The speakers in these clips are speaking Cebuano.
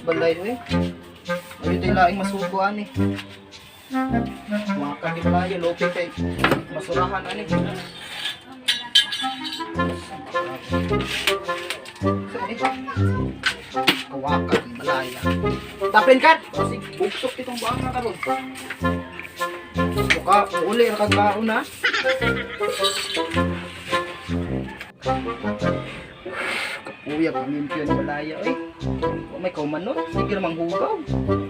Balay oy. Ayo tayo laing masuko ani. Mga kadibalaya, lope kay masurahan ani. Sa Kawaka ni balaya. Tapin kat. Kasi bugsok itong buang na karon. Muka, uli ra kag kaon na. Kapuya pamimpyo ni balaya oy. Wa may kauman nun. Sige ra manghugaw.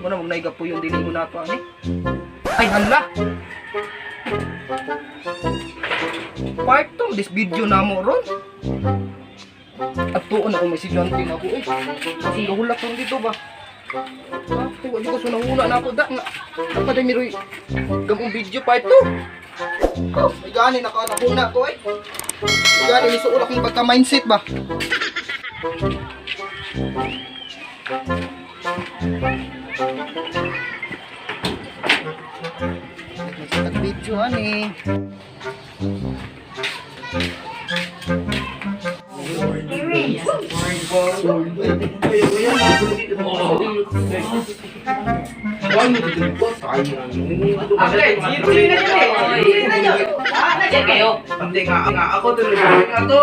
Muna mag naiga po yung dili mo na pa ani. Ay hala. Part 2 this video na mo ron. At tuon ako may sidyante na ako eh. Kasi gahulak ron dito ba? Ah, tuwa di ko sunahuna na ako da nga. Dapat ay miroy gamong video part 2. Oh, may gani nakatakuna ko eh. May gani misuol akong pagka-mindset ba. Nagkatag video ani. Hindi nga nga ako tuloy nga to.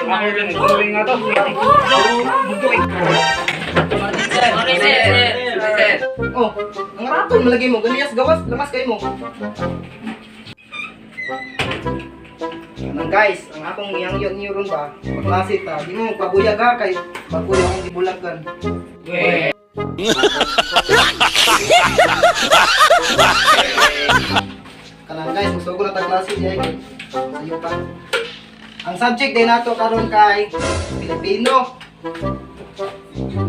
Ako lang tuloy nga to. Oh, ang raton malagay mo ganiyas gawas lamas kay mo. Anang guys, ang akong iyang yon niyo ron ba? Paklase ta, di mo pabuyag ha kay bago akong gibulagan. Kanang guys, gusto ko na ta klase diay kay sayo pa. Ang subject din nato karon kay Pilipino.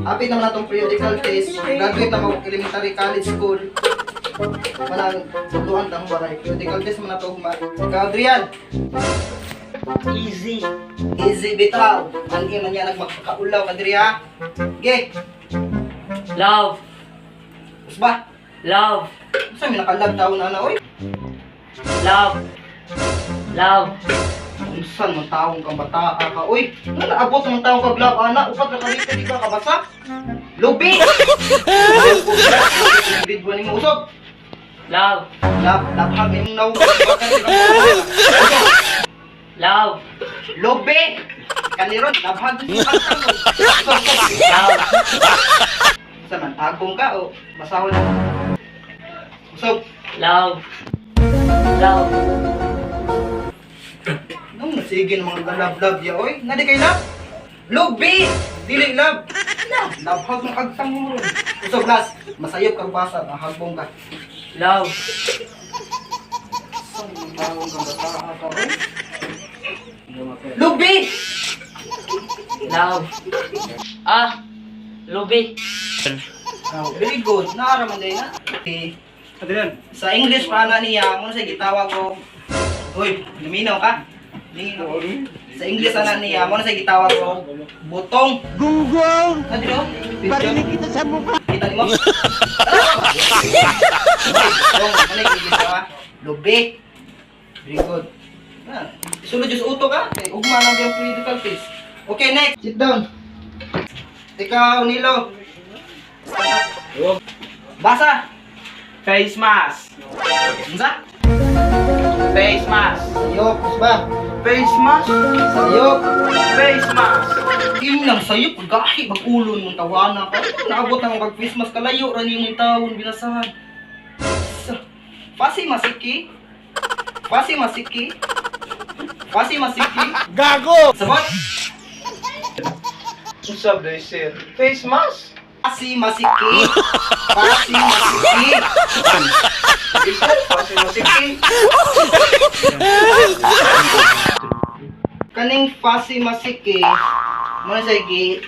Hapit naman natong periodical test. Graduate na mo elementary college school. Walang tutuan tang baray. Periodical test man nato huma. Ikaw, Adrian. Easy. Easy bitaw. Ang man niya nagmakaulaw ka diri ha. Ge, Love. usba. Love. Unsa may nakalag taon na na oy? Love. Love. Unsan man taong kang bataa ka oy? Nga naabot man taong kag love ana, upat ra ka dito di ka kabasa. Lubi. Grade 1 nimo usog. Love. Love, love hag nimong naw. Love. Lobe! Kaniron, labhag mo kantang mo. Love. Sa man, agong ka o basahon na. Usog. Love. Love. Nung sige ng mga galab-lab ya, oy. Nadi kay love? Lobe! Dili love. Love. Labhag mo kagtang mo ron. Usog last, masayop kang basa, nahagbong ka. Love. Saan ang tawag kang bataa ka, oy? Lobe! Love. Ah. Lubi. Oh, very good. Naaraman din na. Okay. Adrian. Sa English pa na niya, mo sa gitawag ko. Uy, luminaw ka. Luminaw. Sa English ana niya, mo sa gitawag ko. Butong. Gunggong! Ano dito? Barinig kita sa mukha! Kita nimo? Butong, ano yung English ka? Lubi. Very good. Ah, Isulod yung sa utok ka. Kay ugma lang yung periodical test. Okay, next. Sit down. Ikaw, Nilo. Basa. Face mask. Unsa? Face mask. Sayop, ba? Face mask. Sayop. Face mask. Im lang sayop, gahi mag-ulon mong tawana ka. Ano, naabot na mong kag-Christmas kalayo ra niyong tawon binasahan. Pasi masiki. Pasi masiki. Pasi masiki. Gago! Sabot. Usab day sir. Face mask. Pasi masiki. Pasi masiki. Kasi masiki. Kaning pasi masiki mo na siya gi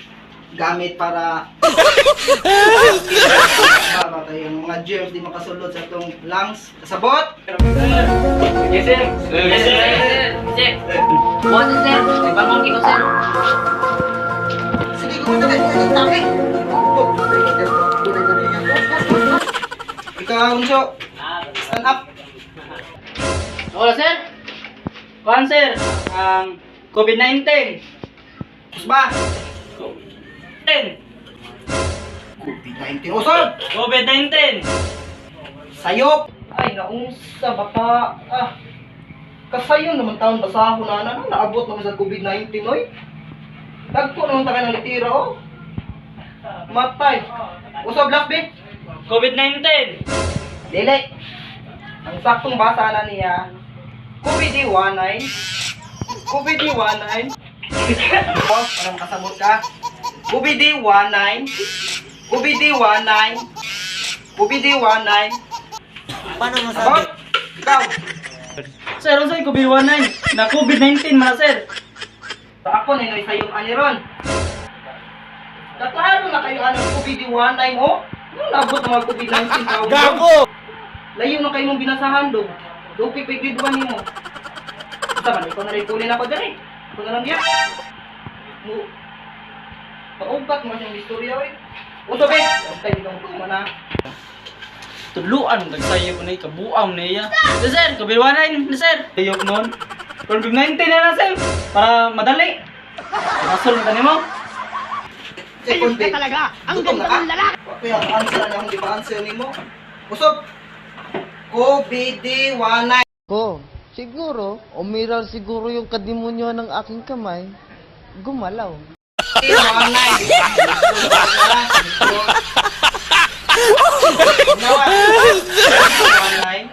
gamit para para tayo yung mga germs di makasulod sa atong lungs. Kasabot? Yes sir. Yes, sir. Sir. Buhat na, sir. May bangon kito, sir. Sige, gumita tayo. Taki. Ikaw, Unso. Stand up. Hola, sir. Kuan, sir. Ang COVID-19. Usba. 10. COVID-19. Usod! COVID-19. Sayop! Ay, naunsa bata. Ah, kasayon naman taon basahon na na, naabot naman sa COVID-19, oy. Dagko naman ta kay ng litira, oh. Matay. Usod, last be. COVID-19. Dili. Ang saktong basa na niya, COVID-19, COVID-19, oh, para makasabot ka. COVID-19, COVID-19, COVID-19. Paano masabi? Sabot! Ikaw! Sir, unsay COVID-19? Na COVID-19 man sir. Sa ako na inoy sa'yo ani ron. Kaklaro na kayo anong COVID-19, oh. Ano naabot ng mga COVID-19 tawag? Gago! Layo na kayo mong binasahan do. Dupi pa grade 1 nimo. Basta man, ikaw na rin tulin ako dere. Ikaw na lang diya. Mo Paubat mo siyang istorya oy. Uso be, antay di kang tuma na. Tuluan mo tagsayop na kabuang na iya. Sir, sir, COVID-19 na sir. Sayop nun. COVID-19 na na sir. Para madali. Masol na tani mo. Ayun ka talaga. Ang ganda ng lalaki. Kaya answer na akong di pa answer nimo. Usop. COVID-19. Ko, siguro, umiral siguro yung kadimonyo ng aking kamay, gumalaw. COVID-19.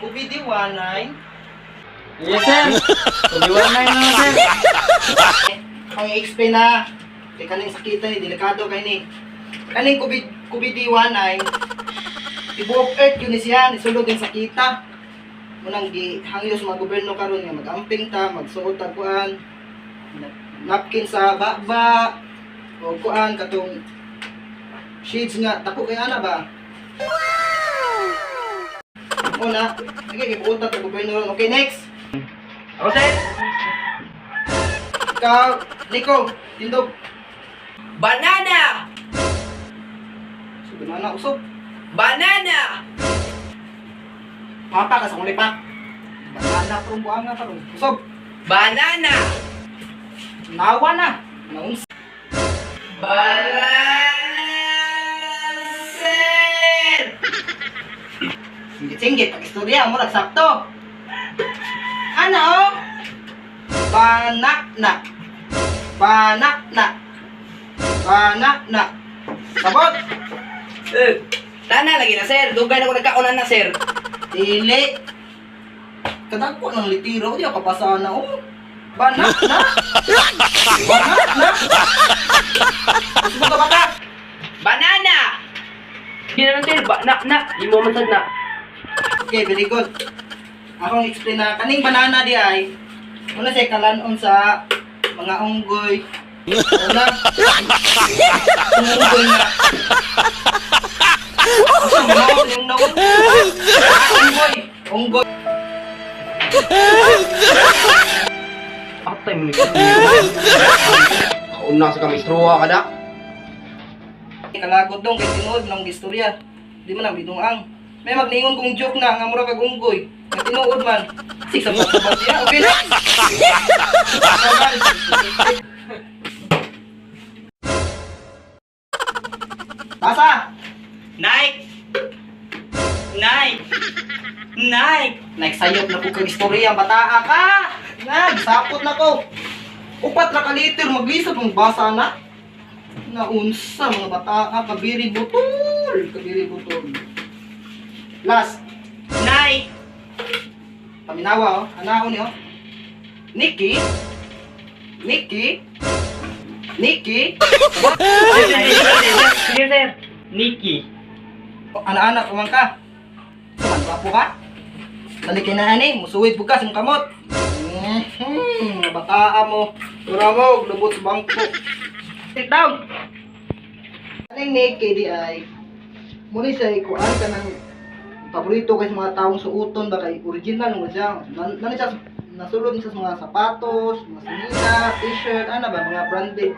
COVID-19. Yes sir. COVID-19 na na sir. Ang i-explain na kay kaning sakita ni delikado kay ni kaning COVID COVID-19, tibuok earth yun ni siya nisulod ang sakita munang gihangyo sa mga gobyerno karon nga magamping ta, magsuot tag kuan, napkin sa baba o kuan katong shades nga dako kay ana ba. Una, sige, gibuotan ta gobyerno ron. Okay, next. Ako sir. Ikaw, Nico, tindog. Banana! So, banana, usok. Banana! Papa ka sa kong lipak. Banana prong buang nga karon. Usog. Banana! Nawa na. Naunsa. Banana, sir! Singgit-singgit pag istorya mo sakto. Ana oh. Banana. Banana. Banana. Sabot. Eh, tana lagi na, sir. Dugay na ko nagkaunan na, sir. Dili. Kadagko ng litiro di ako kapasana oh. Banana. Banana. Gusto mo ka bata? Banana! Hindi na lang, sir. Ba na, na. Imo man sad na. Okay, very good. Akong explain na kaning banana di ay muna siya kalanon sa mga unggoy. Una, ang unggoy nga. Asa mo na yung naon? Unggoy, unggoy. Atay mo ni. Kauna sa kamistruha ka na. Kalagot dong kay tinuod ng istorya. Di man ang bidungang. May magningon kong joke na nga mura kag unggoy. Nga tinuod man. Six sa pagkabot niya. Okay na. Basa! Nike. Nike. Nike. Nagsayop na po kag istorya ang bataa ka. Nagsapot na ko. 4 na ka liter maglisod mong basa na. Naunsa mga bataa kabiri butol, kabiri butol. Last, Nike. paminawa oh, anaon ni oh. Nikki. Nikki. Nikki. Sige sir. Nikki. Ana-ana kumang ka. Suman gwapo ka. Dali kay na ani, musuwid pud ka sa imong kamot. Bataa mo. Tura mo, lubot sa bangko. Sit down. Aning Nikki di ay muni sa ikuan ka ng paborito kay sa mga taong suoton ba kay original mo siya. Nan siya nasulod siya sa mga sapatos, mga sinina, t-shirt, ano ba, mga branded.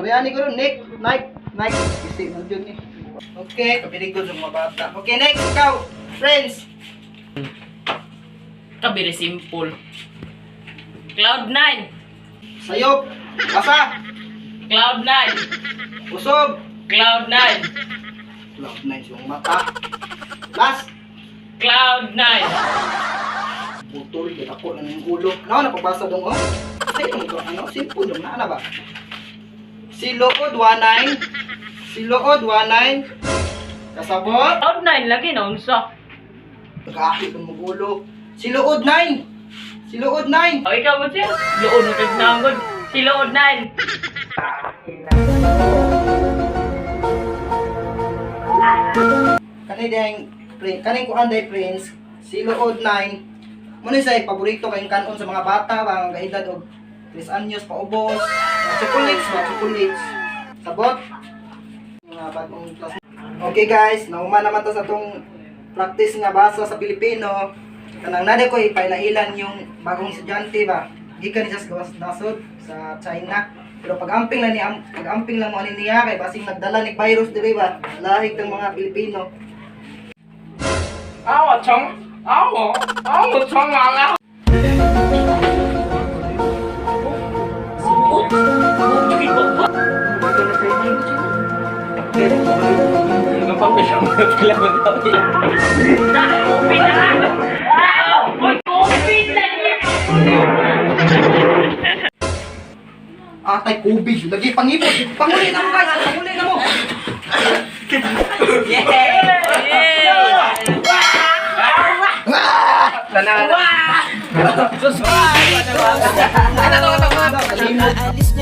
Try ko ron, Nick, Nike, Nike. Kasi man yun eh. Okay, kabili ko sa mga bata. Okay, next, ikaw, friends. Kabiri simple. Cloud 9. Sayop. Basa. Cloud nine. Usob. Cloud nine. Cloud nine siyang mata. Last. Cloud nine. Putol, ako lang yung ulo. Nao na pagbasa dong oh. Ay, ano, ano, simple dong na, ano ba? Si Lood 19. Si Lood 19. Kasabot. Cloud nine lagi na unsa. Kahit ang magulo. Si Lood 9. Si Lood 9. O ikaw mo sir. Loon mo kag nanggod. Si Lood nine. Kani dayang kaning kuan day prince, si Lood 9. Muna say paborito kayong kanon sa mga bata ba ang gaedad og 3 anyos paubos. Mga chocolates ba, chocolates. Sabot. Mga bagong class. Okay guys, nauma naman ta sa tong practice nga basa sa Pilipino. Kanang nade ko ipailahilan yung bagong estudyante ba. Gikan ni siya sa gawas nasod sa China. Pero pag-amping lang ni pag-amping lang mo ani niya kay basing nagdala ni virus diri ba. Lahig tang mga Pilipino. Atay COVID, lagi pangipot. Panguli na mo guys, panguli na mo. Aalis.